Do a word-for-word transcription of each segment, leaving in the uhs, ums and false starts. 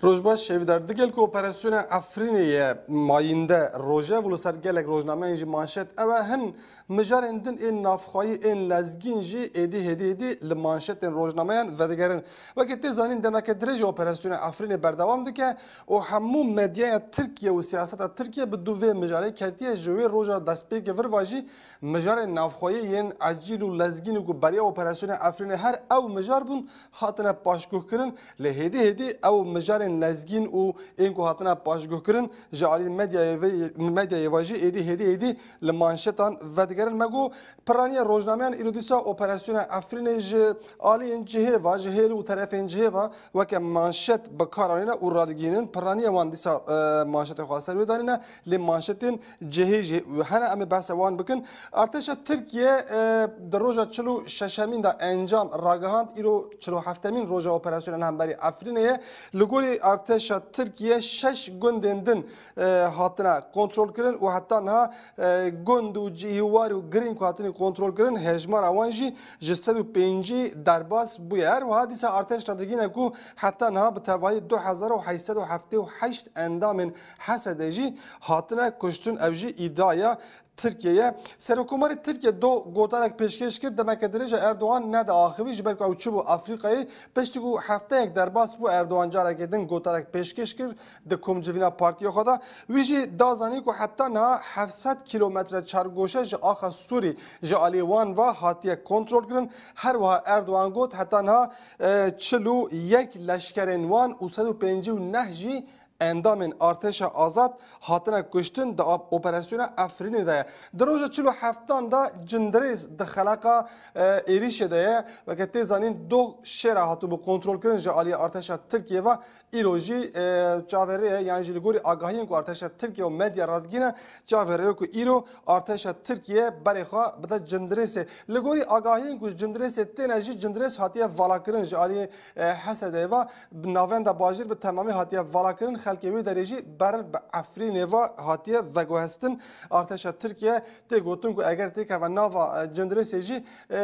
Roj baş, hêvîdar. Digel ku operasyona Efrînê ye mayînde rojev û li ser gelek rojnameyên jî manşet ew e, hin mijarên din ên navxweyî ên lezgîn jî êdî hêdî hêdî li manşetên rojnameyan vedigerin. Weke tê zanîn, demeke dirêj operasyona Efrînê berdewam dike û hemû medyaya Tirkiye û siyaseta Tirkiye bi dû vê mijarê ketiye. Ji wê roja destpêkê vir va jî mijarên navxweyî yên ecîl û lezgîn û ku beriya operasyona Efrînê her ew mijar bûn, hatine paşguhkirin. Lê hêdî hêdî ew mijarên lezgîn û ên ku hatine paşguhkirin ji alî medyayê ve, medyayê ve jî êdî hêdî hêdî li manşetan vedigerin. Me got, piraniya rojnameyan îro dîsa operasyona Efrînê ji aliyên cihê ve, ji hêl û terefên cihê ve weke manşet bi kar anîne û radigihînin. Piraniya wan dîsa, e, manşetê xwe ser wê danîne, lê manşetên cihê jî hene, em ê behsa wan bikin. Artêşa Tirkiye, e, di roja çil û şeşemîn de encam ragihand, îro çil û heftemîn roja operasyona li hemberî Efrînê ye. Li gorî artêşa Tirkiye şeş gundên din, e, hatine kontrolkirin û heta niha, e, gund û cihîwar û girîng ku hatine kontrolkirin, hejmara wan jî ji sed û pêncî derbas bûye. Her wiha dîsa artêş radigihîne ku heta niha bi tevahî du hezar û heşt sed û heftê û heşt endamên H S D'ê jî hatine kuştin, ev jî îdia ya Tirkiye ye. Serokkomarê Tirkiye do gotarek pêşkêş kir, demeke dirêj e Erdogan nediaxivî, ji ber ku ew çûbû Afrîkayê. Piştî ku hefteyek derbas bû, Erdogan carekê din gotarek pêşkêş kir di komcivîna partiyê xwe de. Wî jî da zanîn ku heta niha heft sed kîlometre çargoşe ji axa Sûrî ji alî wan ve hatiye kontrolkirin. Her wiha Erdogan got, heta niha, e, çil û yek leşkerên wan û sed û pêncî û neh jî endamên Artêşa Azad hatine kuştin di ap-, operasyona Efrînê de ye. Di roja çil û heftan de cindirêz di xeleqa, e, êrîşê de ye. Weke tê zanîn, doh şêra hatibû kontrolkirin ji aliyê artêşa Tirkiyê ve. Îro jî, e, çavêrê ye, yan jî li gorî agahiyên ku artêşa Tirkiye û medya radigihîne, çavêrê ye ku îro artêşa Tirkiye berê xwe bide cindirêsê. Li gorî agahiyên ku ji cindirêsê têne jî, cindirês hatiye valakirin ji aliyê, e, H S D'ê ve. Bi navenda bajêr bi temamî hatiye valakirin, xelkê wê derê jî beriv bi Efrînê ve hatiye veguhestin. Artêşa Tirkiye tê gotin ku eger têkeve nava, e, cindirêsê jî, e,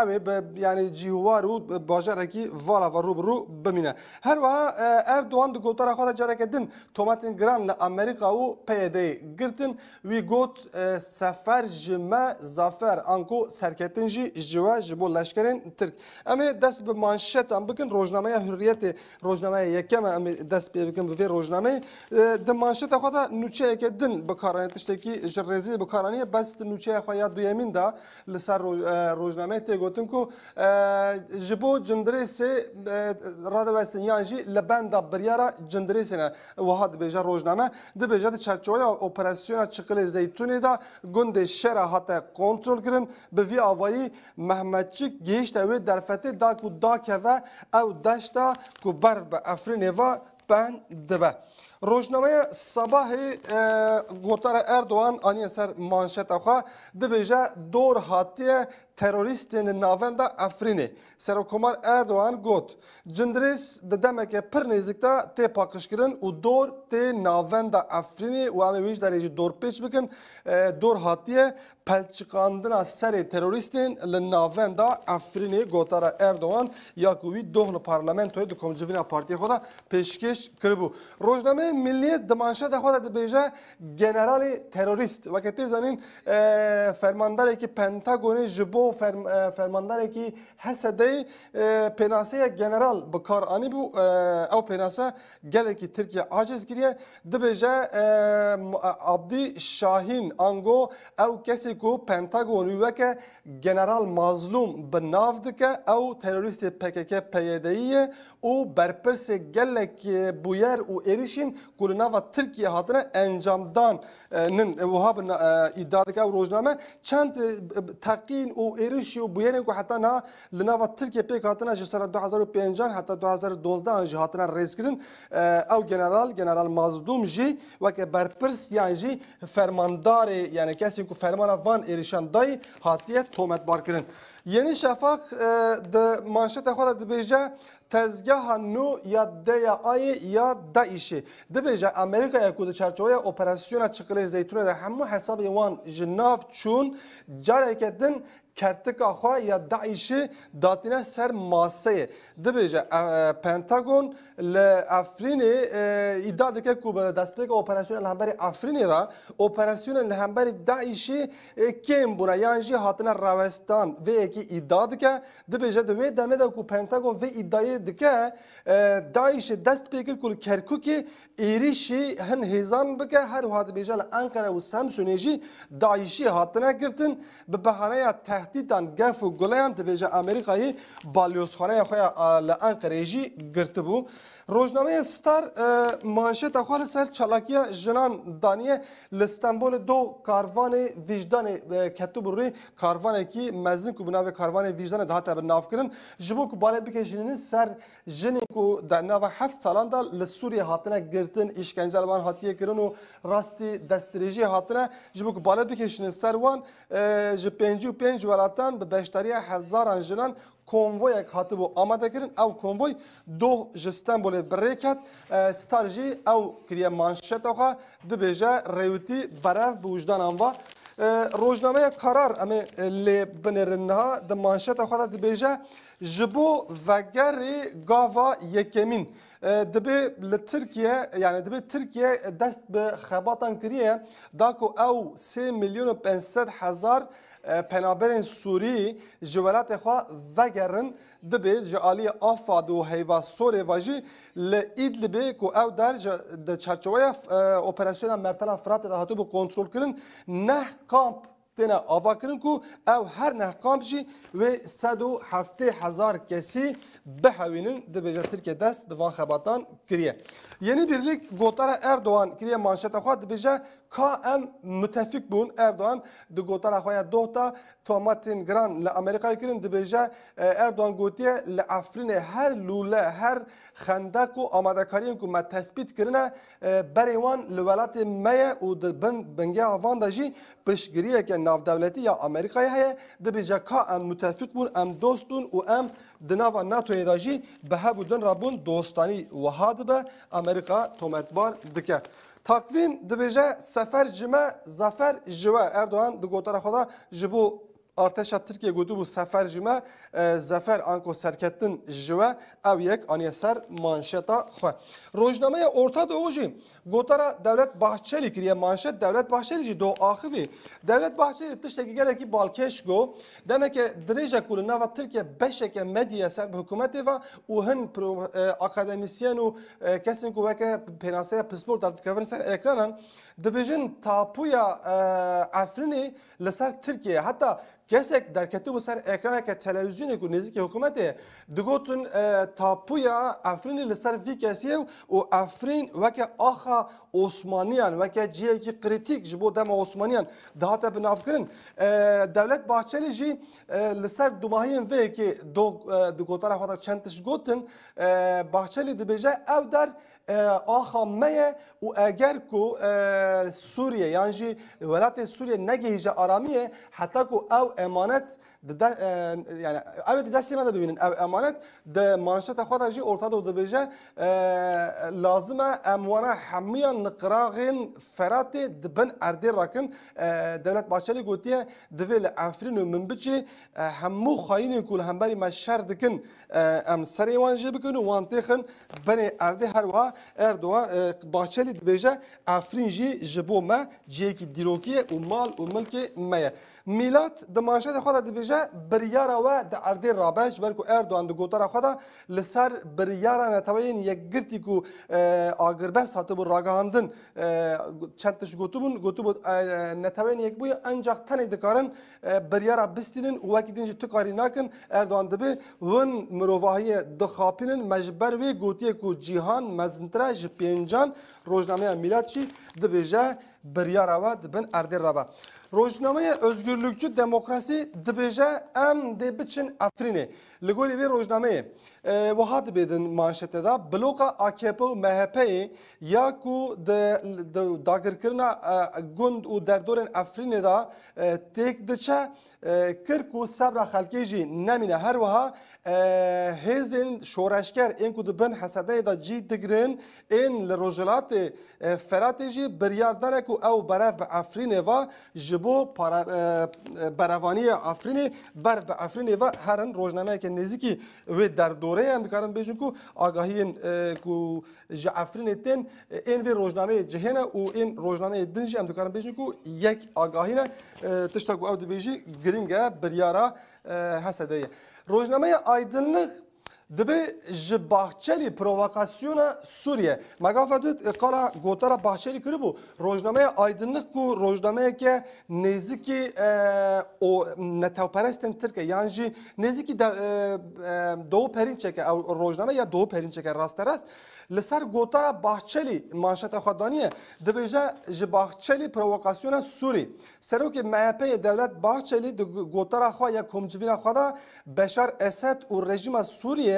ew ê bi, yanî cihûwar û bajarekî vala ve rû bi rû bimîne. Her wiha, e, Erdogan di gotara xwe de careke din tometên giran li Amerîka û P Y D'yê girtin. Wî got, e, sefer ji me zafer, anku serketin jî ji we, ji bo leşkerên Tirk. Em ê dest bi manşetan bikin. Rojnameya Hurriyetê, rojnameya yekem e, em ê dest pê bikin bi vê rojnameyê. E, di manşeta xwe de nûçeyeke din bi kar anî, tiştekî ji rêzê bi kar anî, bes di nûçeya xwe ya duyemîn de li ser ro-, e, rojnameyê tê gotin ku, e, ji bo cindirêsê, e, radiwestin yan jî li benda biryara cindirêsê ne. Wiha dibêje rojname, dibêje di çerçoveya operasyona Çiqilê Zeytûnê de gundê Şera hate kontrolkirin. Bi vî avayî Mehmetçik gihîşte wê derfetê da ku dakeve ew deşta ku berf bi Efrînê ve bend dibe. Rojnameya Sabahê, e, gotara Erdogan aniye ser manşeta xwe, dibêje dor hatiye terorîstên li navenda Efrînê. Serokkomar Erdogan got, cindirês di demeke pir nêzik de tê paqijkirin û dor tê navenda Efrînê û em ê wî ji derê jî dorpêç bikin. E, dor hatiye pelçiqandina serê terorîstên li navenda Efrînê, gotara Erdogan ya ku wî doh li parlamentoyê di komcivîna partiyê xwe de pêşkêş kiribû. Rojnameyê Milliyet di manşeta xwe de dibêje, generalê terorîst. Weke tê zanîn, e, fermandarekî Pentagonê ji bo ferm-, e, fermandarekî H S D'yê, e, pênaseya general bi kar anîbû. E, ew pênase gelekî Tirkiye aciz kiriye. Dibêje, e, M-, Abdî Şahîn, ango ew kesê ku Pentagon wî weke General Mazlûm bi nav dike, ew terorîstê P K K P Y D'yê ye û berpirsê gelek, e, bûyer û êrişîn ku li nava Tirkiye hatine encamdan, e, nin, e, wiha bi na-, e, îdia dike ew rojname. Çend, e, teqîn û êrişî û bûyerên ku heta niha li nava Tirkiye pêk hatine, ji sala du hezar û pêncan heta du hezar û duwazdeh jî hatine rêzkirin, e, ew general, General Mazlûm jî weke berpirs yan jî fermandarê, yani kesên ku fermana van êrişan dayî, hatiye tometbarkirin. Yenî Şafak, e, di manşeta xwe de dibêje, tezgeha nû ya D Y A'yê ya DAIŞ'ê. Dibêje, Amerîkaya ku di çarçoveya operasyona Çiqilê Zeytûnê de hemû hesabê wan ji nav çûn, careke din kertika xwe ya DAIŞ'ê datîne ser maseyê. Dibêje, e, Pentagon li Efrînê, e, îdia dike ku bi destpêka operasyona li hemberî Efrînê re, operasyona li hemberî DAIŞ'ê, e, kêm bûne yan jî hatine rawestan. Vê yekê îdia dike. Dibêje di wê demê de ku Pentagon vê îdiayê dike, e, DAIŞ'ê dest pê kir ku li Kerkûkê êrîşî hin hêzan bike. Her wiha dibêje li Enqere û Semsûnê jî DAIŞ'î hatine girtin. Bi behaneya tehdîtan, gef û guleyan dibêje Amerîkayê balyozxaneya xwe ya, a, li Enqereyê jî girtibû. Rojnameya Star, e, manşeta xwe li ser çalakiya jinan daniye. Li Stenbolê doh karvanê vîjdanê, e, ketibû rê, karvanekî mezin ku bi navê karvanê vîjdanê dihate binavkirin. Ji bo ku balê bikêşînin ser jinên ku di nava heft salan de li Sûriyê hatine girtin, îşkence li wan hatiye kirin û rastî destdirêjiyê hatine, ji bo ku balê bikêşînin ser wan, e, ji pêncî û pênc welatan bi beşdariya hezaran jinan konvoyek hatibû amadekirin. Ew konvoy doh ji Stenbolê bi rê ket. E, Star jî ew kiriye manşeta xwe, dibêje rêwitî berev bi wijdanan va. E, rojnameya Karar, em ê, e, lê binêrin niha, di manşeta xwe de dibêje, ji bo vegerê gava yekemîn, e, dibê li Tirkiye, yani dibê Tirkiye dest bi xebatan kiriye, da ku ew sê milyon û pênc sed hezar, e, penaberên Sûrî ji welatê xwe vegerin, dibê ji aliyê Afad û Heyva Sorê ve jî li Îdlibê ku ew der ji, di çarçoveya, e, operasyona Mertela Firatê de hatibû kontrolkirin, neh kamp têne avakirin ku ew her neh kamp jî wê sed û heftê hezar kesî bihewînin, dibêje Tirkiye dest bi van xebatan kiriye. Yenî Birlik gotara Erdogan kiriye manşeta xwe, dibêje ka em mutefîk bûn. Erdogan di gotara xwe ya doh de tomatên giran li Amerîkayê kirin, dibêje, e, Erdogan gotiye, li Efrînê her lûle, her xendeq û amadekariyên ku me tespît kirine, e, berê wan li welatê me ye û di bin bingeha van de jî piştgiriyeke navdewletî ya Amerîkayê heye. Dibêje ka em mutefîq bûn, em dost bûn û em di nava NATOyê de jî bi hev û din re bûn, dostanî wiha dibe, Amerîka tometbar dike. Takvîm dibêje, sefer ji me, zafer ji we. Erdogan di gotara xwe de ji bo artêşa Tirkiyê gotibû sefer ji me, e, zafer anko serketin ji we, ew yek aniye ser manşeta xwe. Rojnameya Orta Doğu jî gotara Devlet Bahçeli kiriye manşet. Devlet Bahçeli jî do axivî. Devlet Bahçeli tiştekî gelekî balkêş got. Demeke dirêj e ku li nava Tirkiye beşeke medyaya ser bi hikûmetê ve û hin pro-, e, akademîsyen û, e, kesên ku weke pênaseya pispor derdikevin ser ekranan, dibêjin tapuya, e, Efrînê li ser Tirkiye. Heta kesek derketibû ser ekraneke televîzyonê ku nêzîkî hikûmetê ye, digotin, e, tapuya Efrînê li ser vî kesî ye û Efrîn weke axa Osmaniyan, weke cihekî krîtîk ji bo dema Osmaniyan dihate binavkirin. E, Devlet Bahçeli jî, e, li ser dumahiyên vê yekê do, e, di gotara xwe de çend tişt gotin. E, Bahçeli dibêje, ew der, e, axa me ye û eger ku, e, Sûriye yan jî welatê Sûriye negihîje aramiyê, heta ku ew emanet di de, e, yani ew ê di destê me de bibînin. Ew emanet di manşeta xwe de jî Orta Doğu dibêje, e, lazim e em wana hemûyan li qiraxên Feratê di bin erdê rakin. E, Devlet Bahçeli gotiye, divê li Efrîn û Minbiçê, e, hemû xayînên ku li hemberî me şer dikin, e, em serê wan jê bikin û wan têxin binê erdê. Her wiha Erdogan, e, Bahçelî dibêje, Efrîn jî ji bo me cihekî dîrokî ye û mal û milkê me ye. Mîlat di manşetê xwe de dibêje, biryara we di erdê rabe, ji ber ku Erdogan di gotara xwe de li ser biryara Neteweyên Yekgirtî ku, e, agirbest hatibû ragihandin, e, çend tişt gotibûn, gotibû, e, Neteweyên Yekbûyî encax tenê dikarin, e, biryara bistînin û wekî din jî tu karî nakin. Erdogan dibê hûn mirovahiyê dixapînin, me ji ber wê gotiye ku cîhan mezintir e ji pêncan. Rojnameya Mîlat jî dibêje biryara we di bin erdê re be. Rojnameya Özgürlükçü Demokrasi dibêje em dê biçin Efrînê. Li gorî vê rojnameyê E, wiha dibêdin manşete de, bloka A K P û M H P'ê ya ku di, di dagirkirina, e, gund û derdorên Efrînê de, e, têk diçe, e, kir ku sebra xelkê jî nemîne. Her wiha, e, hêzên şoreşger ên ku di bin H S D'yê de cî digirin, ên li rojhilatê, e, Feratê jî biryar dane ku ew berev bi Efrînê ve ji bo para-, e, e, berevaniyê Efrînê, berev bi Efrînê ve herin. Rojnameyeke nêzîkî wê derdorê ye. Em dikarin bêjin ku agahiyên, e, ku ji Efrînê tên, e, ên vê rojnameyê cihê ne û ên rojnameyê din jî em dikarin bêjin ku yek agahî ne. E, tişta ku ew dibêjî giring e, biryara, e, H S D'ê ye. Rojnameya Aydınlık dibe ji Bahçeli provokasyona Sûriye. Me gafa dît, e, qala gotara Bahçeli kiribû. Rojnameya Aydınlık ku rojnameyeke nêzîkî, e, o netewperestên Tirk e, yan jî nêzîkî de, e, e, Doğu Perinçek e, ew rojname ya Doğu Perinçek e, rasterast. Li ser gotara Bahçeli manşeta xwe daniye, dibêje ji Bahçeli provokasyona Sûrî. Serokê M H P'ê Devlet Bahçeli di gotara xwe ya komcivîna xwe de Beşar Esed û rejîma Sûriyê,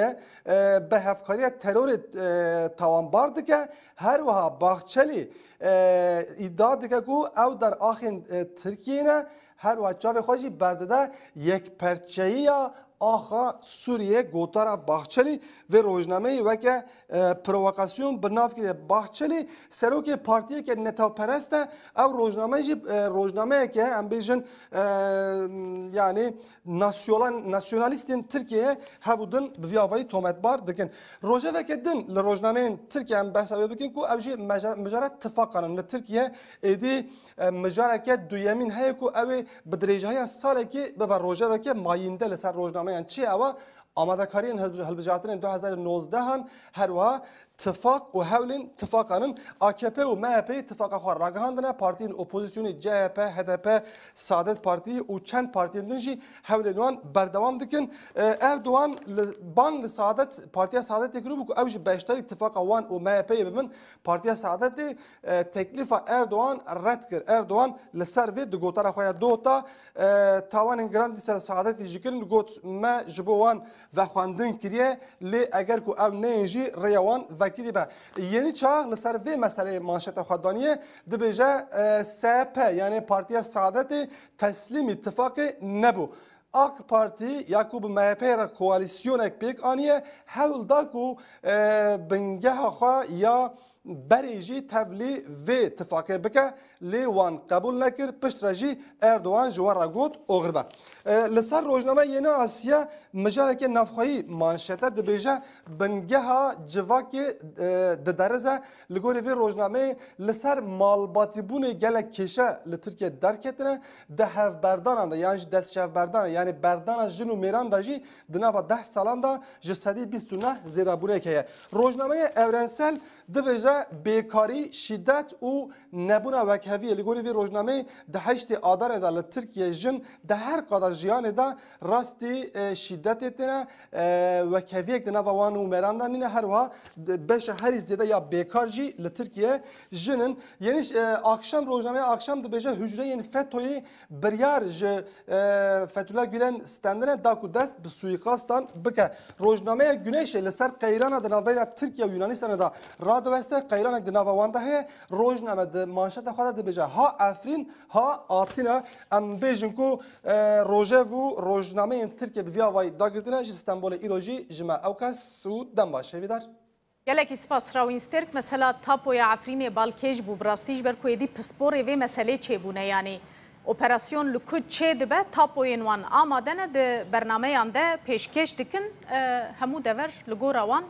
e, bi hevkariya terorê, e, tawanbar dike. Her wiha Bahçeli, e, îdia dike ku ew der axên, e, Tirkiyeyê ne, her wiha çavê xwe jî berdide yekperçeyiya axa Sûriyê. Gotara Bahçeli vê rojnameyê weke, e, provokasyon bi nav kiriye. Bahçeli serokê partiyeke netewperest e. Ew rojname jî, e, rojnameyeke, em bêjin, e, yanî nasyolan-, nasyonalîstên Tirkiyeyê hev û din bi vî avayî tometbar dikin. Rojeveke din li rojnameyên Tirkiye em behsa wê bikin ku ew jî meje-, mijara tifaqan in. Li Tirkiye êdî, e, mijareke duyemîn heye ku ew ê bi dirêjahiya salekê bibe rojeveke mayînde li ser rojnameyan. Çi ye ew e? Amadekariyên hilb-, hilbijartinên du hezar û nozdeh an, her wiha tifaq û hewlên tifaqan in. A K P û M H P'yê tifaqa xwe ragihandine, partiyên opozisyonê C H P, H D P, Saadet Partî û çend partiyên din jî hewlên wan berdewam dikin. E, Erdogan li, bang li Saadet, Partiya Saadetê kiribû ku ew jî beşdarî tifaqa wan û M H P'yê bibin. Partiya Saadetê, e, teklîfa Erdogan red kir. Erdogan li ser vê di gotara xwe ya dota, e, tawanên giran dîsa Saadetê jî kirin, got, me ji bo wan vexwendin kiriye, lê eger ku ew neyên jî rêya wan vekirî be. Yeni Çağ li ser vê meseleyê manşeta xwe daniye, dibêje, e, S P, yanî Partiya Saadetê teslîmî tifaqê nebû. AK Partî ya ku bi M H P re koalîsyonek pêk aniye, hewl da ku, e, bingeha xwe ya berê jî tevlî vê tifaqê bike, lê wan qebûl nekir, piştre jî Erdogan ji wan re got, oxir be. E, li ser rojname Yeni Asya mijareke navxweyî manşete dibêje, bingeha civakê, e, diderize. Li gorî vê rojnameyê li ser malbatîbûnê gelek kêşe li Tirkiye derketine. Di hevberdanan de yan jî destçevberdan, yanî berdana jin û mêran de jî di nava deh salan de ji sedî bîst û neh zêdebûnek heye. Rojnameya Evrensel dibêje bêkarî, şîdet û nebûna wekheviyê. Li gorî vê rojnameyê di heştê Adarê de li Tirkiye jin di her qada jiyanê de rastî, e, şîdetê têne, e, wekheviyek di nava wan û mêran de nîne. Her wiha di beşa herî zêde ya bêkar jî li Tirkiye jin in. Yeni, e, Akşam, rojnameya Akşam dibêje hucreyên fetoyê biryar ji, e, Fethullah Gülen stendine da ku dest bi suîqastan bike. Rojnameya Güneşê li ser qeyrana di navbeyna Tirkiye û Yunanistanê de radiweste, qeyranek di nava wan de heye. Rojname di manşeta xwe de dibêje ha Efrîn, ha Atîna. Em bêjin ku, e, rojev û rojnameyên Tirkiye bi vî avayî dagirtine. Ji Stenbolê îro jî ji me ewqas û dem baş hêvîdar. Gelekî spas Rawîn Sterk. Mesela tapoya Efrînê balkêş bû bi rastî, ji ber ku êdî pisporê vê meselê çêbûne, yanî operasyon li ku çê dibe, tapoyên wan amade ne, di bernameyan de pêşkêş dikin, e, hemû dever li gora wan